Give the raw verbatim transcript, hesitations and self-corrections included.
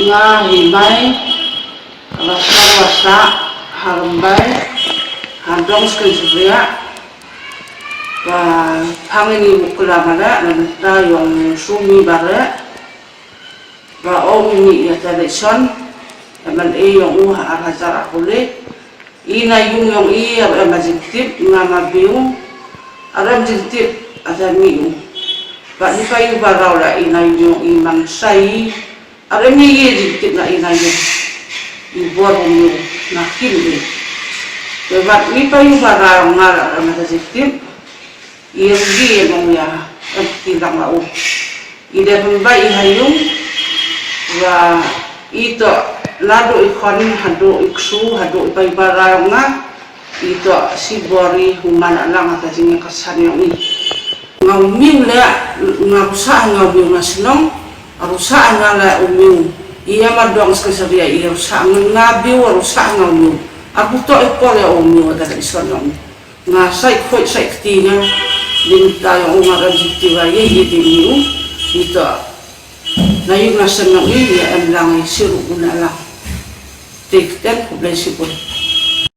Nga hi Mai, wa sah wa sah, ha Rymbai, ha Dong Skeiñ Sriah, wa phang ini u klam are, na mynta yong Sumi Bare, wa ong ini ya Tadekson, M L A yong u ha ar hajar arphaw le, i na yung yong i, ar em jingtip, nga ma biu, ar em jingtip, ada mi u. Wa ni pa yu ba rau la i na yung yong i man sai, ar em i ye jingtip na i na yung. I bor u mi u, na kim i. Te wa ni pa yu ba rau nga la ar em jingtip. I rugi em ong ya, em ki lang wa u. I de pynbai i ha yung, wa i toh, naduh i khon, haduh i ksu, haduh i pai bara yong nga, i toh, si bor i, u man lang ata jingyakarsan yong i. Nga u miu le, nga u sah nga u miu nga chnong, ar u sah nga le u miu. I ya ma Dong Skeiñ Sriah i ar u sah nga, nga biu ar u sah nga u miu. Ar u toh i por ya u miu, ata ka i son yong i. Nga sai khoi sai kti nga, ding ta yong u nga ran jingtip wa ye ye ding u, i toh. Na yung na sen nong i, ya em lang i siru u na lang. Te ktien khublei chibun.